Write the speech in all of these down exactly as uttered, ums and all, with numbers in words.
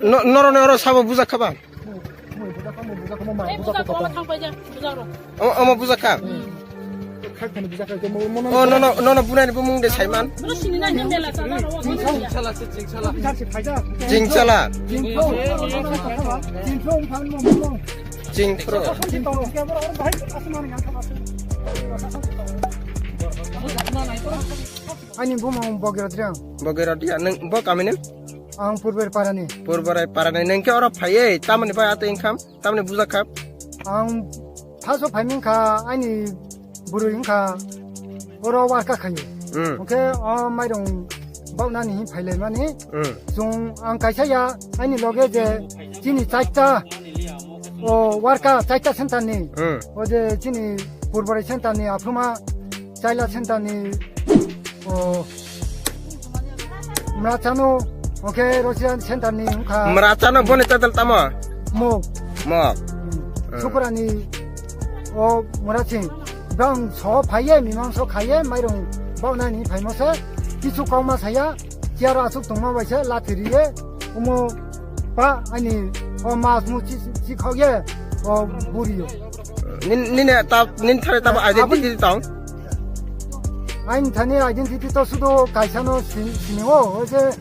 No, norok ni oro sabo bujak kha ba? Omo, omo bujak kha? O, no, no, no, no, bunani bumung de saiman. Jingsala. Jingphro. Ani bumung Bogirot Riang. Bogirot Riang. Nung bo kamini? Ang Purber Parani. Purber Parani. Nung ke oro phaiye, tamoni bai ato income? Tamni bujak kha? Ang thaso phaiming kha, ani bwrwi wngkha oro work khayo. Hmm. Hwnkhe o mairung baunani hin phailaimani. Hmm. Chwng ang kaisa ya, ani loge je chini chaita, o work chaita center ni. Hmm. O je chini Purborai center ni aphuma Chaila center ni, o, Mrachano, oke, Russian center ni wngkha. Mrachano boni title tamo? Mok. Mok. Hmm. Hmm. Sukurani, o, Muraching. Bang so phaiye, mimang so khaiye, mairung baunani phaimo se, kichu kauma saya, chair asuk tongma bai se, lathi riye, omo pa ani, o, mas mu chi, chi khogye, o, buriyo. Nin-, nini ta-, nin thani tamo, eh, identity aboni tong? Aini thani identity to sudo kaisa no sin-, sini o, o je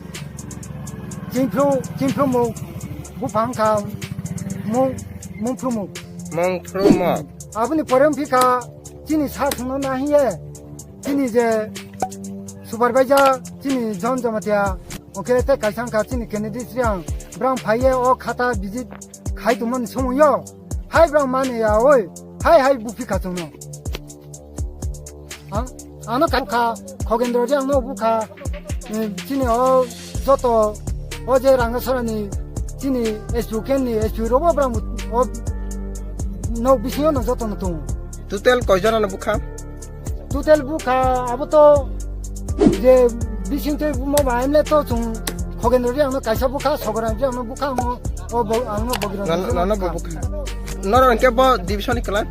Chingphru, Chingphru mo buphang kha mo, Mungphru mo. Mungphru mo. Aboni pore wngphi kha chini sa songno nahiye, chini je supervisor, chini John Jamatia, oke te kaisa wngkha chini Kennedy Sriang, brang phaiye o khata visit khai tongmani somoyo. Hai brang mani ya oi, hai hai buphi kha chwngno. Ang, ano ka kha, Khogendro je angno bukha, eh, chini o joto, o je Rangasarani, chini S P ken ni, S P robo brang o nok bisingo no joto no tongo. Total koi jona no bukha? Total bukha abo to je bising tei bumo ba emle to chwng Khogendro ri angno kaisa bukha, Sogoran ri angno bukha, angno o bo-, angno Bogirano. Nono bo bukha. Noro hwnkhe bo division ni kwlai?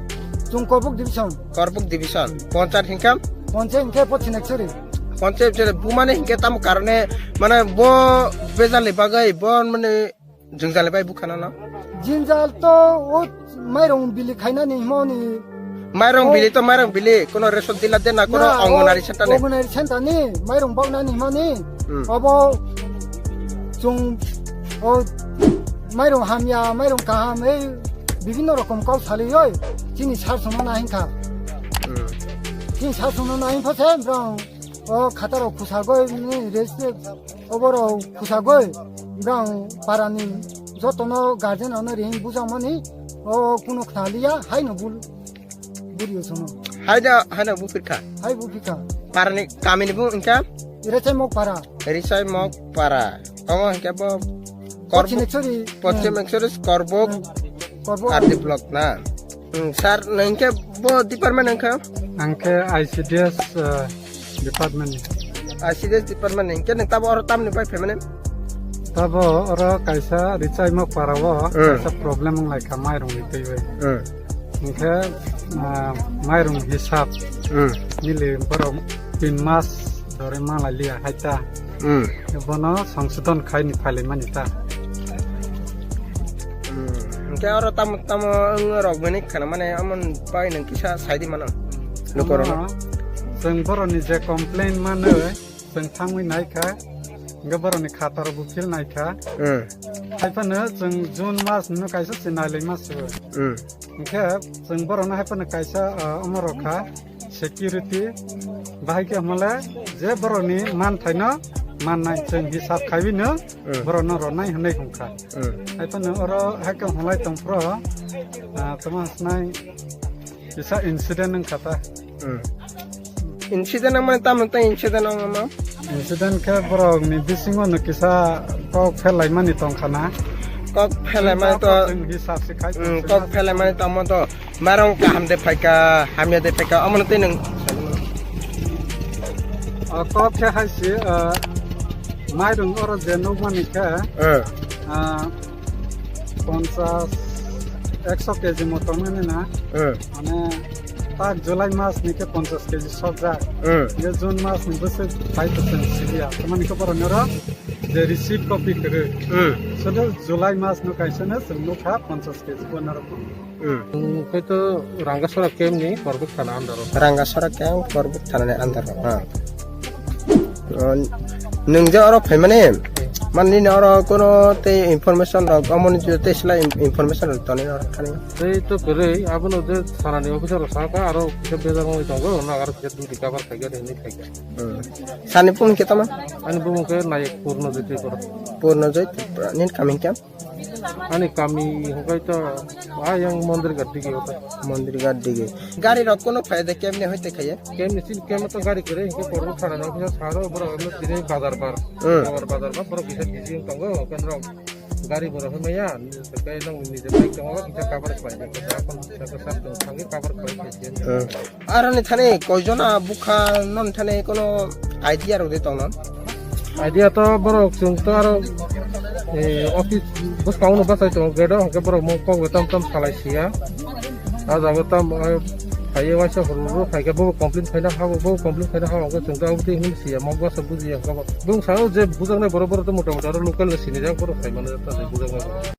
Chwng Korbuk division. Korbuk division. Ponchayat hwnkhe? Ponchayat hwnkhe po Chinakchari. Ponchayat je bumani hwnkhe tamo karone mane bo bejalni bagwi bo mane Jwngjal bai bukha nano? Jwngjal to o mairong bili khainani himoni. Mairong bili to mairong bili, kono ration dealer de na, kono Anganwadi center ni? Anganwadi center ni mairong baunani himoni. Hmm. Obo chwng o mairong hamya, mairong kaham, ei bibhinno rokom kok salioi chini sar songno nahinkha. Hmm. Chini sar songno nahinkha se brong o khatarok khusagoi ni register Oborok khusagoi, brang parani jotono guardian rokno ring bujakmani, o kuno khnaliya, haino bul-, burio sono. Haida, haino buphirkha? Hai buphirkha. Parani, kamini bung wngkha? Rechai Mok para. Rechai Mok para. Omo hwnkhe bo Korbuk, Pochin Ekchori, Pochin hmm. Ekchori Korbuk, hmm. Korbuk R D block na. Hmm, sir, nang hwnkhe bo department wngkha? Ang khe I C D S, uh, department ni. I C D S department ni. Hwnkhe nwng tabo oro tamni bai phaimani? Tabo oro kaisa Rechai Mok para o, hmm, kaisa problem wng lai kha mairung ni twi bai. Hmm. Hwnkhe, ah, mairung hisab, hmm, nili borok tin mas dore ma lai liya hai ta. Hmm. Bono songsodon khai ni phai lai mani ta. Hmm. Hwnkhe oro tamo, tamo wng rok bini khana mane amon bai nwng kisa sai di mano. Lukorok. Ano, chwng borok ni je complain mano, chwng thangwi nai kha. Hwnkhe borok ni khatar bo phil nai kha. Hmm. Hai phano chwng June mas no kaisa se nai lai ma se. Hmm. Hwnkhe chwng borok no hai phano kaisa, ah, omo rok kha. Security bahai khe hwnle je borokni manthaino mannai chwng hisab khaiwi no, hmm, borokno rwnai hwnwi hwn kha. Hmm. Hai phano oro hai khe hwnlai tong phro, ah, tamo hwnai kisa incident wng kha ta. Hmm. Incident wng mani tamo tei incident wng ma? Incident khe borokni bisingo no kisa kok phelaimani tong kha na. Kok phelaimani to, chwng hisab se khai, hmm, tong kok phelaimani tongmo to. Mairung kaham de phaika, hamya de phaika, omono tei nwng. O kok khe hai se, ah, mairung oro je nukmani khe, eh, ah, ponchas, ekso K G motom nini na. Eh. Mane, tak July mas ni khe ponchas K G sokjak. Eh. Ye June mas ni bwswk bai bwswk siliya. Tamani khe borok ni oro Je receipt copy kwrwi. Hmm. Sodo July mas no kaisa no chwng nukha ponchash kg bo narwk. Hmm. Hmm, khe to Rangasora camp ni Korbuk thana under o. Rangasora camp Korbuk thana ni under o. Ha. Oh, nwng je oro phaimani, man nini oro kono tei information rok, omo ni tei sila in-, information rok tonwi oro thani. Tei to kwrwi, abono je thanani officer rok sakha, aro kisa bejak wngwi tongo, ono aro kisa duty cover khaikha, hinwi khaikha. Hmm. Sani bumung khe tamo? Ani bumung khe Nayek Purno Jyoti Tripura. Purno Jyoti Tripura. Nini kaming khe? Ani kami hwnkhe to ayang Mondir Ghat digi ota. Mondir Ghat digi. Gari rok kono phai de kemne hoite khaye? Kemne sin kem to gari kere hwnkhe Korbuk thana no kisa saro borok no tini bazar bar. Hmm. Bazar bazar bar borok kisa busy wng tongo, hwnkhe norok gari borok hwnmaya, hwnkhe nang nije bike tongo kisa cover khlai de. Kisa kon kisa kisa tong thangwi cover khlai khaye. Hmm. Aroni thani koijona bukha non thani kono idea rok de tongna? Idea to borok chwng to aro, eh, office bwskango no bachai tongo gate o, hwnkhe borok mo kok tam tam salai sia. A jaga tam, eh, phaiye waisa horo horo phaikhe bo complain phaina habo, bo complain phaina habo, hwnkhe chwng to aboni hinwi sia, mo bwsa bujiya hwnkhe bo. Bwskango je bujaknai borok, borok to mota mota aro local no sinijak borok phaimani ta je bujaknai borok.